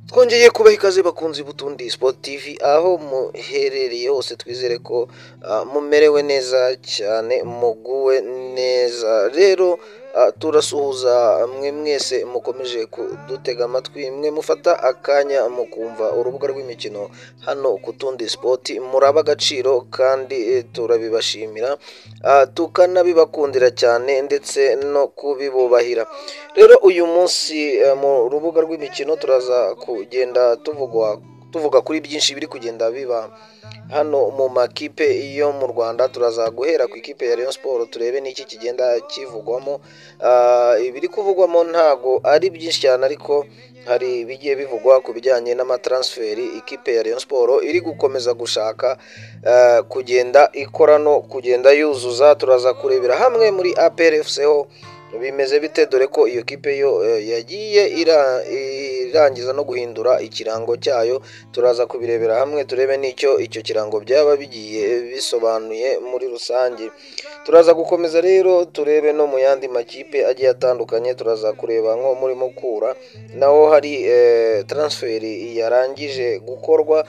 Twongeye kubaha ikaze bakunzi b'Utundi Sport TV aho muherereye hose, twizere ko mumerewe neza cyane, muguwe neza. Rero turasuhuza mwe mwese mukomeje kudutega amatwi, mwe mufata akanya mukumva urubuga rw'imikino hano ku Tundi Sport, muraba agaciro kandi turabibashimira, tukanabibakundira cyane ndetse no kubibubahira. Rero uyu munsi mu rubuga rw'imikino turaza kugenda tuvuga kuri byinshi biri kugenda biba hano mu makipe yo mu Rwanda. Turaza guhera ku ikipe ya Rayon Sport turebe n'iki kigenda kivugwamo. Ibiri kuvugwamo ntago ari byinshi cyane, ariko hari ibigiye bivugwa ku bijyanye n'amatransferi ikipe ya Rayon Sport iri gukomeza gushaka kugenda ikora no kugenda yuzuza. Turaza kurebera hamwe muri APR FC ho bimeze bite, dore ko iyo kipe yo yagiye irangiza no guhindura ikirango cyayo. Turaza kubirebera hamwe turebe n'icyo icyo kirango byaba bigiye bisobanuye muri rusange. Turaza gukomeza rero turebe no mu yandi makipe agiye atandukanye. Turaza kureba nko muri Mukura naho hari transferi yarangije gukorwa.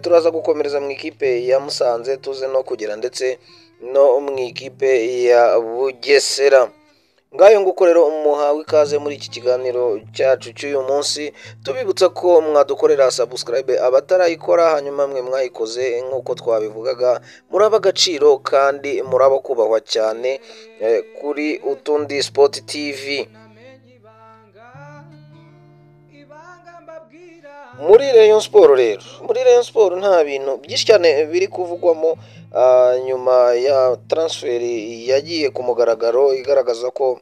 Turaza gukomereza mu ikipe ya Musanze, tuze no kugera ndetse no mu ikipe ya Bugesera. Ngayo nguko rero muhawe ikaze muri iki kiganiro cyacu cy'uyu munsi. Tubibutsa ko mwadukorera subscribe abatarayikora, hanyuma mwe mwayikoze nk'uko twabivugaga muraba agaciro kandi muraba kubahwa cyane kuri Utundi Sport TV. Muri Rayon Sport rero, muri Rayon Sport nta bintu byinshi cyane biri kuvugwamo nyuma ya transferi yagiye ku mugaragaro igaragaza ko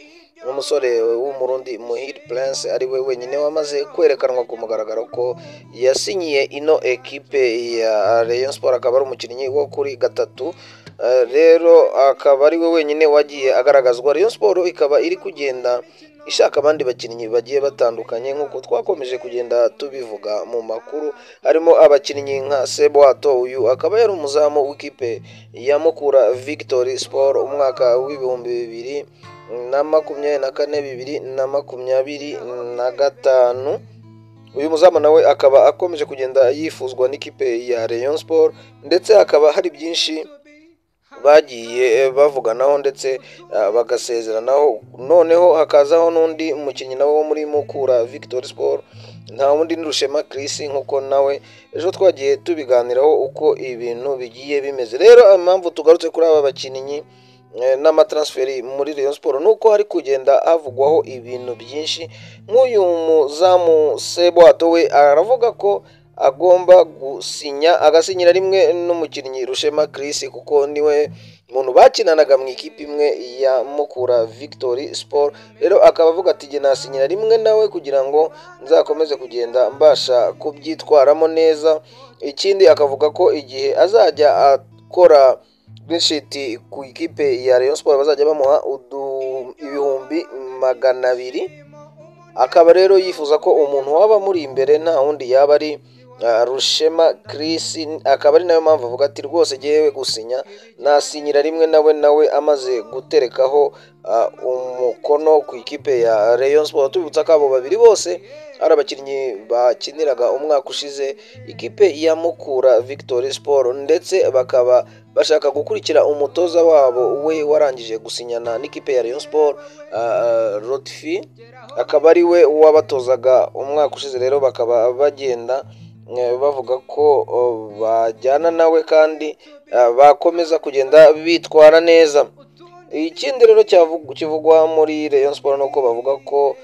umusore w'Umurundi Muhire Prince ari we wenyine wamaze kwerekanwa ku mugaragaro ko yasinyiye ino ekipe ya Rayon Sport, akaba ari umukinnyi wo kuri gatatu. Rero akaba ari we wenyine wagiye agaragazwa. Rayon Sport ikaba iri kugenda ishaka abandi bakinnyi bagiye batandukanye nk'uko twakomeje kugenda tubivuga mu makuru, harimo abakinnyi nka Sebwato, uyu akaba yari umuzamu w'ikipe ya Mukura Victory Sport umwaka w'2024 2025. Uyu muzamu nawe akaba akomeje kugenda yifuzwa n'ikipe ya Rayon Sport, ndetse hakaba hari byinshi bagiye bavuganaho ndetse bagasezeranaho. Noneho hakazaho n'undi mukinnyi nawe wo muri Mukura Victory Sport, nta wundi ni Rushema Chris, nk'uko nawe ejo twagiye tubiganiraho uko ibintu bigiye bimeze. Rero impamvu tugarutse kuri aba bakinnyi n'amatransferi muri Rayon Sport nuko hari kugenda havugwaho ibintu byinshi. Nk'uyu muzamu Sebwato we aravuga ko agomba gusinya, agasinyira rimwe n'umukinnyi Rushema Chris, kuko niwe muntu bakinanaga mu ikipe imwe ya Mukura Victory Sport. Rero akaba avuga ati jye nasinyira rimwe nawe kugira ngo nzakomeze kugenda mbasha kubyitwaramo neza. Ikindi akavuga ko igihe azajya akora green ku ikipe ya Rayon Sport bazajya bamuha 200,000. Akaba rero yifuza ko umuntu waba muri imbere nta wundi yaba ari Rushema Chris, akaba ari nayo mpamvu avuga ati rwose jyewe gusinya nasinyira rimwe nawe amaze guterekaho umukono ku ikipe ya Rayon Sport. Tubibutsa ko abo babiri bose ari abakinnyi bakiniraga umwaka ushize ikipe ya Mukura Victory Sport, ndetse bakaba bashaka gukurikira umutoza wabo we warangije gusinyana n'ikipe ya Rayon Sport, Lotfi, akaba ari we wabatozaga umwaka ushize. Rero bakaba bagenda bavuga ko bajyana nawe kandi bakomeza kugenda bitwara neza. Ikindi rero kivugwa muri Rayon Sport nuko bavuga ko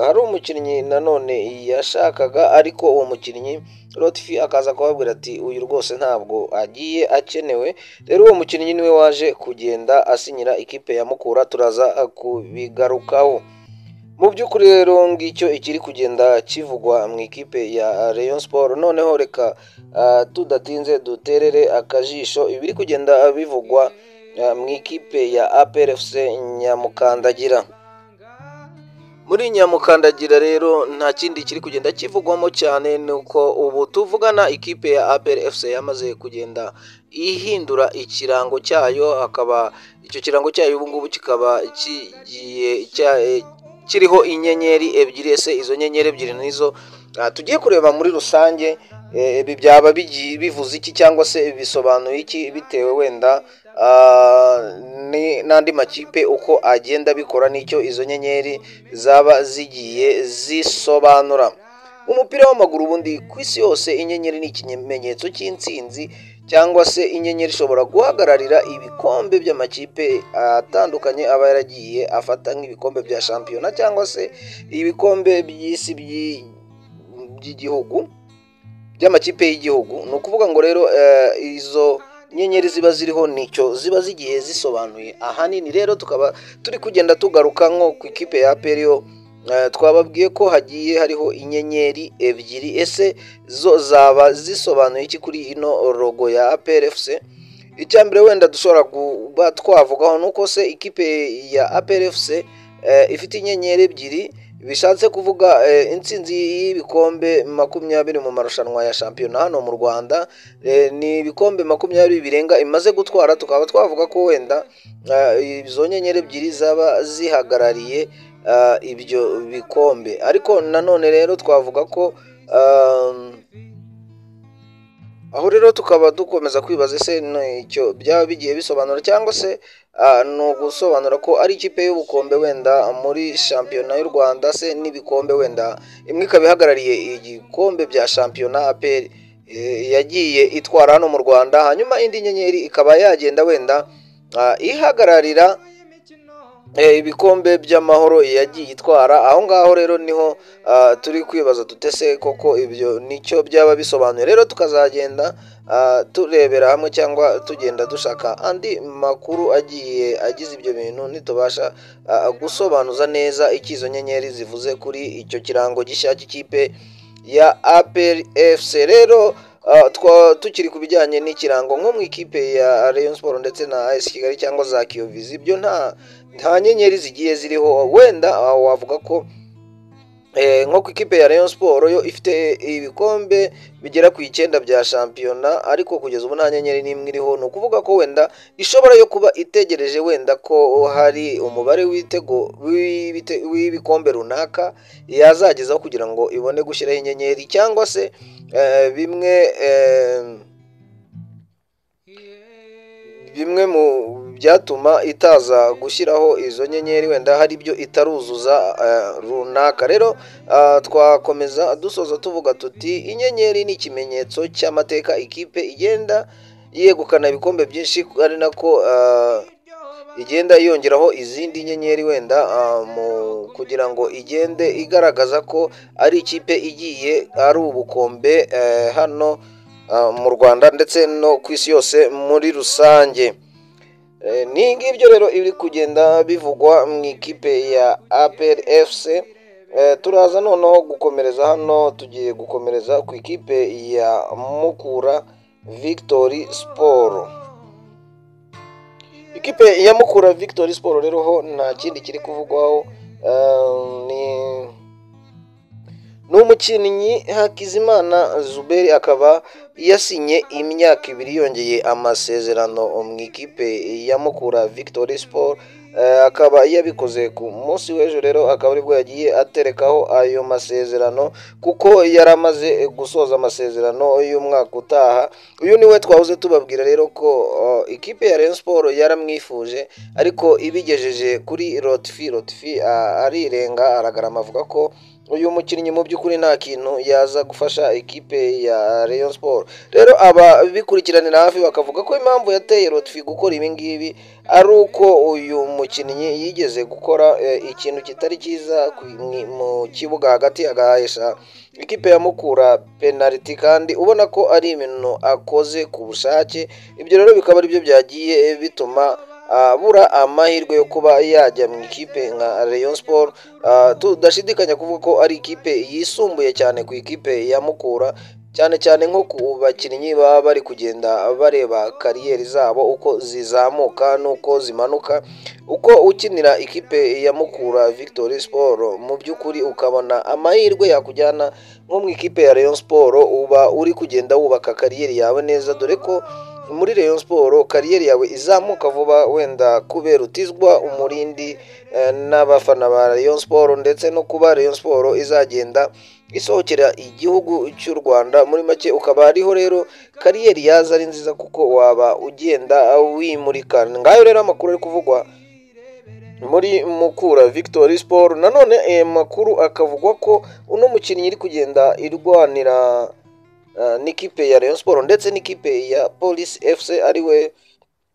hari umukinnyi nanone yashakaga, ariko uwo mukinnyi Lotfi akaza kubabwira ati uyu rwose ntabwo agiye akenewe. Rero uwo mukinnyi niwe waje kugenda asinyira ikipe ya Mukura, turaza kubigarukaho. Mu by'ukuri rero ngicyo ikiri kugenda kivugwa mu ikipe ya Rayon Sport. Noneho reka tudatinze duterere akajisho ibiri kugenda bivugwa mu ikipe ya APR FC Nyamukandagira. Muri Nyamukandagira rero nta kindi kiri kugenda kivugwamo cyane, nuko ubu tuvugana ikipe ya APR FC yamaze kugenda ihindura ikirango cyayo, akaba icyo kirango cyayo ubu ngubu kikaba kigiye kiriho inyenyeri ebyiri. Ese izo nyenyeri ebyiri nizo Tugiye kureba muri rusange ibi byaba bivuze iki cyangwa se bisobanuye iki, bitewe wenda n'andi makipe uko agenda abikora n'icyo izo nyenyeri zaba zigiye zisobanura. Umupira w'amaguru ubundi ku isi yose inyenyeri ni ikimenyetso cy'intsinzi, cyangwa se inyenyeri ishobora guhagararira ibikombe by'amakipe atandukanye aba yaragiye afata, nk'ibikombe bya shampiyona cyangwa se ibikombe by'isi by'igihugu, by'amakipe y'igihugu. Ni ukuvuga ngo rero izo nyenyeri ziba ziriho nicyo ziba zigiye zisobanuye ahanini. Rero tukaba turi kugenda tugaruka nko ku ikipe ya APR yo, twababwiye ko hagiye hariho inyenyeri ebyiri. Ese zo zaba zisobanuye iki kuri ino logo ya APR FC? Icya mbere wenda dushobora kuba twavugaho ni uko se ikipe ya APR FC ifite inyenyeri ebyiri, bishatse kuvuga intsinzi y'ibikombe 20 mu marushanwa ya shampiyona hano mu Rwanda. Ni ibikombe 20 birenga imaze gutwara. Tukaba twavuga ko wenda izo nyenyeri ebyiri zaba zihagarariye ibyo bikombe. Ariko nanone rero twavuga ko aho rero tukaba dukomeza kwibaza ese icyo byaba bigiye bisobanura, cyangwa se ni ugusobanura ko ari ikipe y'ubukombe wenda muri shampiyona y'u Rwanda se n'ibikombe, wenda imwe ikaba ihagarariye igikombe bya shampiyona APR yagiye itwara hano mu Rwanda, hanyuma indi nyenyeri ikaba yagenda wenda ihagararira ibikombe by'amahoro yagiye itwara. Aho ngaho rero niho turi kwibaza tutese koko ibyo nicyo byaba bisobanuye. Rero tukazagenda turebera hamwe cyangwa tugenda dushaka andi makuru agiye agize ibyo bintu, nitubasha gusobanuza neza icyo izo nyenyeri zivuze kuri icyo kirango gishya cy'ikipe ya APR FC. Rero tukiri ku bijyanye n'ikirango, nko mu ikipe ya Rayon Sport ndetse na AS Kigali cyangwa za Kiyovu, ibyo nta nyenyeri zigiye ziriho. Wenda wavuga ko nko ku ikipe ya Rayon Sport yo ifite ibikombe bigera ku 9 bya shampiyona, ariko kugeza ubu nta nyenyeri n'imwe iriho. Ni ukuvuga ko wenda ishobora yo kuba itegereje wenda ko hari umubare w'ibikombe runaka yazagezaho kugira ngo ibone gushyiraho inyenyeri, cyangwa se bimwe mu byatuma itaza gushyiraho izo nyenyeri, wenda hari ibyo itaruzuza runaka. Rero twakomeza dusoza tuvuga tuti inyenyeri ni ikimenyetso cy'amateka, ikipe igenda yegukana ibikombe byinshi ari nako igenda yongeraho izindi nyenyeri wenda kugira ngo igende igaragaza ko ari ikipe igiye ari ubukombe hano mu Rwanda ndetse no ku isi yose muri rusange. Ni ngibyo rero ibiri kugenda bivugwa mu ikipe ya APR FC. Turaza noneho gukomereza hano, tugiye gukomereza ku ikipe ya Mukura Victory Sport. Ikipe ya Mukura Victory Sport rero ho nta kindi kiri kuvugwaho, ni umukinnyi Hakizimana Zuberi, akaba yasinye imyaka 2 yongeye amasezerano mu ikipe ya Mukura Victory Sport. Akaba yabikoze ku munsi w'ejo, rero akaba aribwo yagiye aterekaho ayo masezerano kuko yari amaze gusoza amasezerano y'umwaka utaha. Uyu niwe twahoze tubabwira rero ko ikipe ya Rayon Sport yaramwifuje, ariko ibigejeje kuri Lotfi arirenga aragarama, avuga ko uyu mukinnyi mu by'ukuri nta kintu yaza gufasha ikipe ya Rayon Sport. Rero ababikurikiranira hafi bakavuga ko impamvu yateye Lotfi gukora ibi ngibi ari uko uyu mukinnyi yigeze gukora ikintu kitari cyiza mu kibuga hagati, agahesha ikipe ya Mukura penaliti, kandi ubona ko ari ibintu akoze ku bushake. Ibyo rero bikaba aribyo byagiye bituma abura amahirwe yo kuba yajya mu ikipe nka Rayon Sport. Tudashidikanya kuvuga ko ari ikipe yisumbuye cyane ku ikipe ya Mukura, cyane cyane nko ku bakinnyi baba bari kugenda bareba kariyeri zabo uko zizamuka n'uko zimanuka. Uko ukinira ikipe ya Mukura Victory Sport mu by'ukuri ukabona amahirwe yakujyana nko mu ikipe ya Rayon Sport, uba uri kugenda wubaka kariyeri yawe neza, dore ko muri Rayon Sport kariyeri yawe izamuka vuba, wenda kubera utizwa umurindi n'abafana ba Rayon Sport, ndetse no kuba Rayon Sport izagenda isohokera igihugu cy'u Rwanda. Muri make ukaba ariho rero kariyeri yaza ari nziza, kuko waba ugenda wimurika. Ngayo rero amakuru ari kuvugwa muri Mukura Victory Sport. Nanone makuru akavugwa ko uno mukinnyi iri kugenda irwanira n'ikipe ya Rayon Sport ndetse n'ikipe ya Police FC ariwe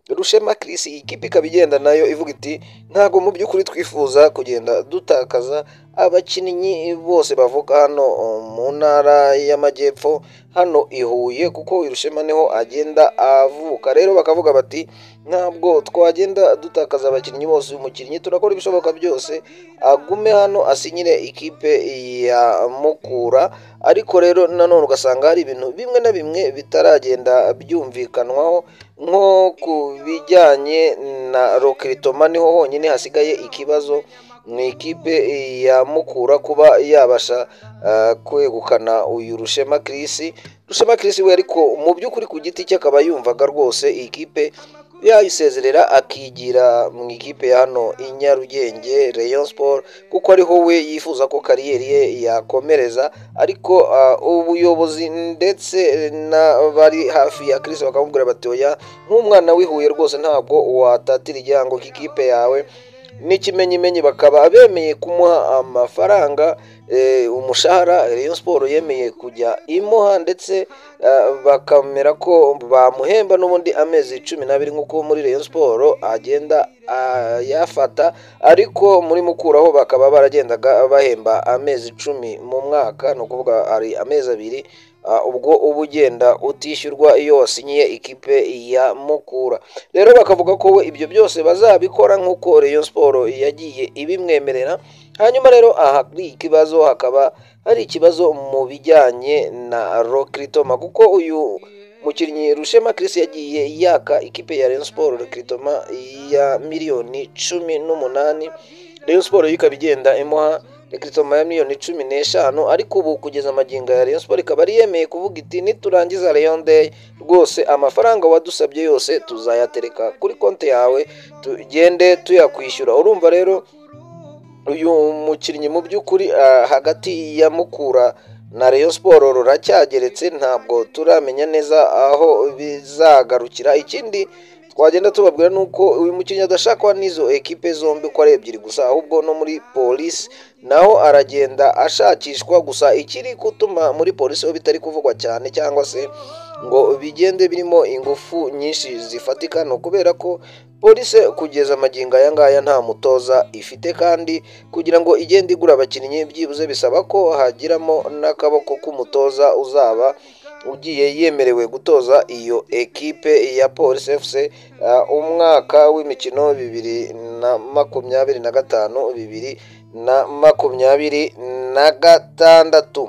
Rushema Chris, iyi kipe ikaba igenda nayo ivuga iti ntabwo mu by'ukuri twifuza kugenda dutakaza abakinnyi bose bavuka hano mu ntara y'Amajyepfo hano i Huye, kuko Rushema niho agenda avuka. Rero bakavuga bati ntabwo twagenda dutakaza abakinnyi bose, uyu mukinnyi turakora ibishoboka byose agume hano asinyire ikipe ya Mukura. Ariko rero nanone ugasanga hari ibintu bimwe na bimwe bitaragenda byumvikanwaho, nko ku bijyanye na Rokiritoma niho honyine hasigaye ikibazo mu ikipe ya Mukura kuba yabasha kwegukana uyu Rushema Chris. Rushema Chris we ariko mu by'ukuri ku giti cye akaba yumvaga rwose iyi kipe yayisezerera akigira mu ikipe ya hano i Nyarugenge Rayon Sport, kuko ariho we yifuza ko kariyeri ye yakomereza. Ariko ubuyobozi ndetse n'abari hafi ya Chris bakamubwira bati oya, nk'umwana w'i Huye rwose ntabwo watatira igihango k'ikipe yawe. N'ikimenyimenyi bakaba bemeye kumuha amafaranga, umushahara Rayon Sport yemeye kujya imuha, ndetse bakamera ko bamuhemba n'ubundi amezi 12 nk'uko muri Rayon Sport agenda ayafata. Ariko muri Mukura ho bakaba baragendaga bahemba amezi 10 mu mwaka, ni ukuvuga ari amezi 2 ubwo uba ugenda utishyurwa iyo wasinyiye ikipe ya Mukura. Rero bakavuga ko we ibyo byose bazabikora nk'uko Rayon Sport yagiye ibimwemerera. Hanyuma rero aha ikibazo hakaba hari ikibazo mu bijyanye na Rokiritoma, kuko uyu mukinnyi Rushema Chris yagiye yaka ikipe ya Rayon Sport Rokiritoma ya miliyoni 18, Rayon Sport ikaba igenda imuha Rokiritoma ya miliyoni 15. Ariko ubu kugeza amagingo ya Rayon Sport ikaba ari yemeye kuvuga iti niturangiza Rayon Day rwose amafaranga wadusabye yose tuzayatereka kuri konti yawe tugende tuyakwishyura. Urumva rero uyu mukinnyi mu by'ukuri hagati ya Mukura na Rayon Sport ruracyageretse, ntabwo turamenya neza aho bizagarukira. Ikindi twagenda tubabwira nuko uyu mukinnyi adashakwa n'izo ekipe zombi uko ari ebyiri gusa, ahubwo no muri Police naho aragenda ashakishwa. Gusa ikiri gutuma muri Police ho bitari kuvugwa cyane cyangwa se ngo bigende birimo ingufu nyinshi zifatika, no kubera ko Police kugeza amagingo aya ngaya nta mutoza ifite, kandi kugira ngo igende igura abakinnyi byibuze bisaba ko hagiramo n'akaboko k'umutoza uzaba ugiye yemerewe gutoza iyo ekipe ya Police FC umwaka w'imikino 2025 2026.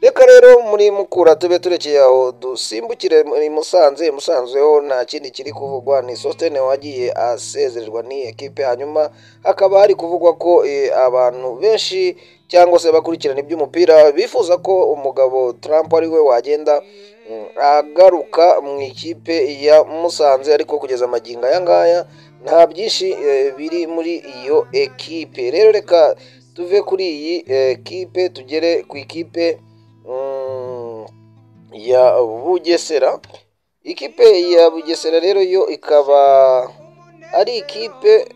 Reka rero muri Mukura tube turekeye aho, dusimbukire muri Musanze. Musanze ho nta kindi kiri kuvugwa, ni Sostene wagiye asezererwa ni ekipe. Hanyuma hakaba hari kuvugwa ko abantu benshi cyangwa se bakurikirana iby'umupira bifuza ko umugabo Trump ari we wagenda agaruka mu ikipe ya Musanze, ariko kugeza amagingo aya ngaya nta byinshi biri muri iyo ekipe. Rero reka tuve kuri iyi ekipe tugere ku ikipe ya Bugesera. Ikipe ya Bugesera rero yo ikaba ari ikipe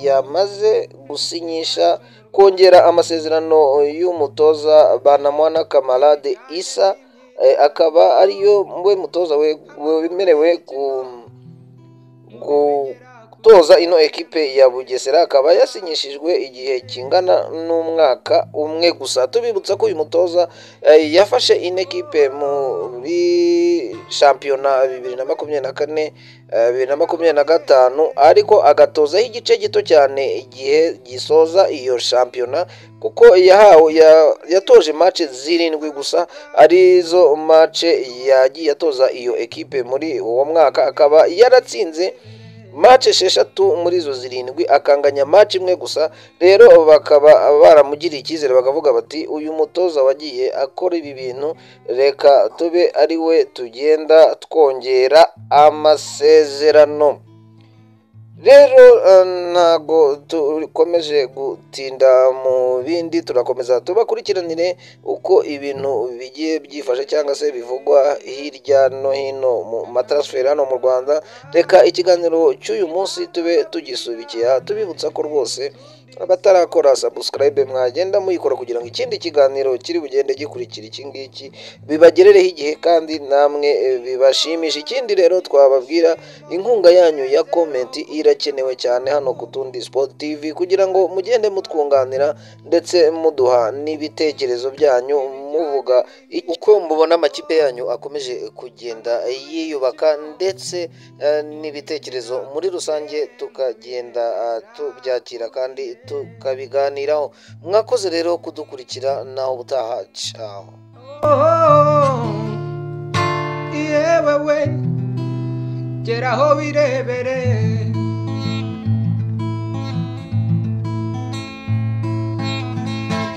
yamaze gusinyisha kongera amasezerano y'umutoza Banamwana Kamarade Issa, akaba ariyo we mutoza wemerewe gutoza ino ekipe ya Bugesera, akaba yasinyishijwe igihe kingana n'umwaka umwe gusa. Tubibutsa ko uyu mutoza yafashe ino ekipe muri shampiyona 2024 2025, ariko agatozaho igice gito cyane igihe gisoza iyo shampiyona, kuko yahawe yatoje match 7 gusa, arizo match yagiye atoza iyo ekipe muri uwo mwaka, akaba yaratsinze Match 6 muri izo 7 akanganya match imwe gusa. Rero bakaba baramugiriye icyizere bakavuga bati uyu mutoza wagiye akora ibi bintu, reka tube ari we tugenda twongera amasezerano. Rero ntago dukomeje gutinda mu bindi, turakomeza tubakurikiranire uko ibintu bigiye byifashe cyangwa se bivugwa hirya no hino mu matransfer hano mu Rwanda. Reka ikiganiro cy'uyu munsi tube tugisubikiye, tubibutsa ko rwose abatarakora subscribe mwagenda muyikora kugira ngo ikindi kiganiro kiri bugende gikurikira iki ngiki bibagerereho igihe kandi namwe bibashimisha. Ikindi rero twababwira, inkunga yanyu ya comment irakenewe cyane hano ku Tundi Sport TV kugira ngo mugende mutwunganira ndetse muduha n'ibitekerezo byanyu, muvuga uko mubona amakipe yanyu akomeje kugenda yiyubaka ndetse n'ibitekerezo muri rusange tukagenda tubyakira kandi tukabiganiraho. Mwakoze rero kudukurikira, naho ubutaha, ciao. Yewe we, geraho birebere.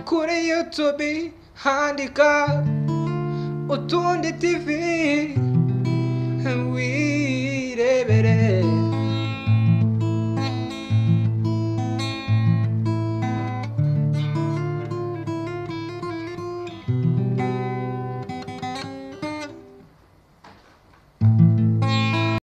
Kuri YouTube handika Utundi TV.